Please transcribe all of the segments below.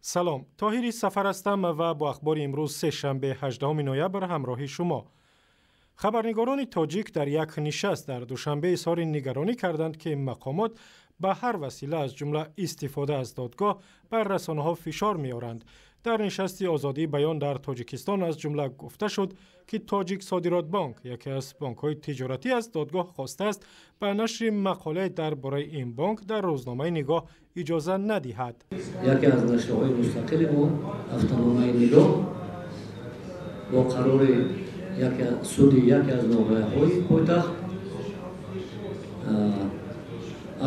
Салом, Тоҳири Сафар ҳастам ва бо ахбори имрӯз, сешанбе, 18 ноябр, ҳамроҳи шумо. Хабарнигорони тоҷик дар як нишаст дар Душанбе изҳори нигаронӣ карданд, ки мақомот ба ҳар васила, аз ҷумла истифода аз додгоҳ, бар расонаҳо фишор меоранд. Дар нишасти озодии баён дар Тоҷикистон аз ҷумла гуфта шуд, ки Тоҷик Содиротбонк, яке аз бонкҳои тиҷоратӣ, аз додгоҳ хостааст, ба нашри мақолае дар бораи ин бонк дар рӯзномаи «Нигоҳ» иҷоза надиҳад. Яке аз нашрҳои мустақили мо, ҳафтаномаи «Нигоҳ», бо қарори яке суди яке аз ноҳияҳои пойтахт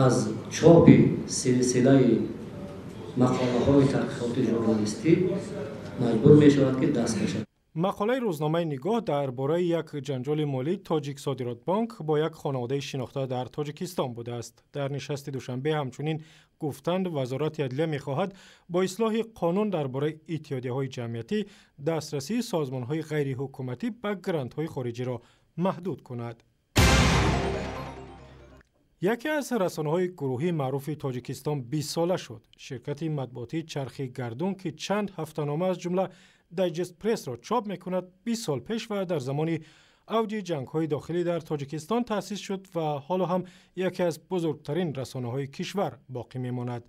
аз чопи силсилаи мақолаҳои таҳқиқоти журналистӣ маҷбур мешавад, ки даст кашад. Мақолаи рӯзномаи «Нигоҳ» дар бораи як ҷанҷоли молии Тоҷик Содиротбонк бо як хонаводаи шинохта дар Тоҷикистон будааст. Дар нишасти Душанбе ҳамчунин гуфтанд, Вазорати адлия мехоҳад бо ислоҳи қонун дар бораи иттиҳодияҳои ҷамъиятӣ дастрасии созмонҳои ғайриҳукуматӣ ба грантҳои хориҷиро маҳдуд кунад. Яке аз расонаҳои гурӯҳии маъруфи Тоҷикистон 20-сола шуд. Ширкати матбуотии «Чархи гардун», ки чанд ҳафтанома, аз ҷумла Дайҷест Пресс-ро чоп мекунад, 20 сол пеш ва дар замони авҷи ҷангҳои дохилӣ дар Тоҷикистон таъсис шуд ва ҳоло ҳам яке аз бузургтарин расонаҳои кишвар боқӣ мемонад.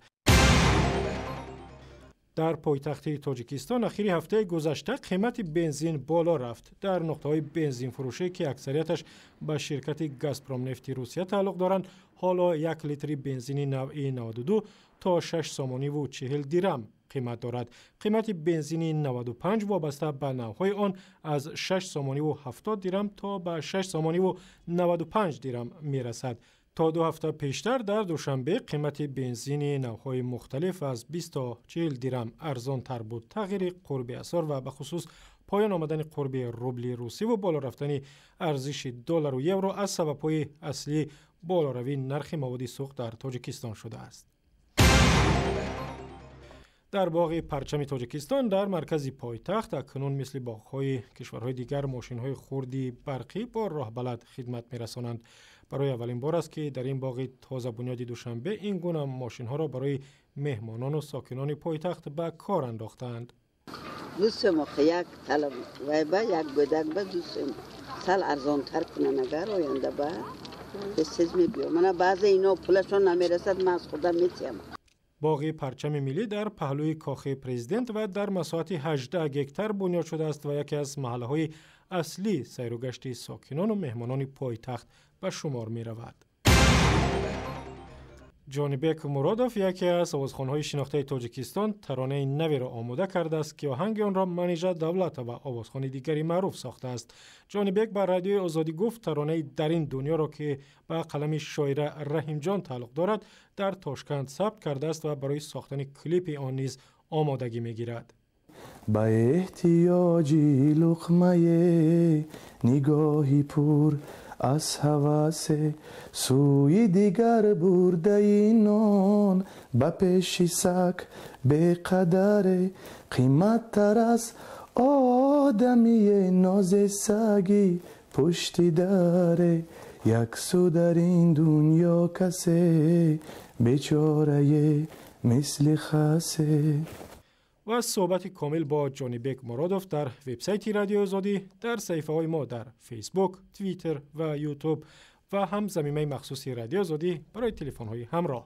Дар пойтахти Тоҷикистон ахири ҳафтаи гузашта қимати бензин боло рафт. Дар нуқтаҳои бензинфурӯшӣ, ки аксарияташ ба ширкати «Газпромнефти» Русия тааллуқ доранд, ҳоло 1 литри бензини навъи 92 то 6 сомониву 40 дирам қимат дорад. Қимати бензини 95 вобаста ба навъҳои он аз 6 сомониву 70 дирам то ба 6 сомониву 95 дирам мерасад. То 2 ҳафта пештар дар Душанбе қимати бензини навъҳои мухталиф аз 20 то 40 дирам арзонтар буд. Тағйири қурби асъор ва бахусус поён омадани қурби рубли русиву боло рафтани арзиши доллару евро аз сабабҳои аслии болоравии нархи маводи сӯхт дар Тоҷикистон шудааст. Дар боғи Парчами Тоҷикистон дар маркази пойтахт акнун мисли боғҳои кишварҳои дигар мошинҳои хурди барқӣ бо роҳбалад хидмат мерасонанд. Барои аввалин бор аст, ки дар ин боғи тозабунёди Душанбе ин гуна мошинҳоро барои меҳмонону сокинони пойтахт ба кор андохтаанд. Ду сом як талаб вайба, як гӯдак ба 2 сом сал арзонтар кунан, агар оянда ба тез мебиём. Мана, баъзе ино пулашон намерасад, ман аз худам метиҳам. Боғи Парчами миллӣ дар паҳлӯи Кохи Президент ва дар масоҳати 18 гектар бунёд шудааст ва яке аз маҳаллаҳои аслии сайругашти сокинону меҳмонони пойтахт ба шумор меравад. Ҷонибек Муродов, яке аз овозхонҳои шинохтаи Тоҷикистон, таронаи наверо омода кардааст, ки оҳанги онро Манижа Давлатова, овозхони дигари маъруф, сохтааст. Ҷонибек ба Радиои Озодӣ гуфт, таронаи «Дар ин дунёро», ки ба қалами шоира Раҳимҷон тааллуқ дорад, дар Тошканд сабт кардааст ва барои сохтани клипи он низ омодагӣ мегирад. Ба эҳтиёҷи луқмае, нигоҳи пур аз ҳавасе, сӯи дигар бурдаи нон, ба пеши сак беқадаре қиматтар аз одамие, нозе саги пушти даре. Яксу дар ин дунё касе бечорае мисли хасе. Ва суҳбати комил бо Ҷонибек Муродов дар вебсайти Радиои Озодӣ, дар саҳифаҳои мо дар Фейсбук, Твиттер ва Ютуб ва ҳам замимаи махсуси Радиои Озодӣ барои телефонҳои ҳамроҳ.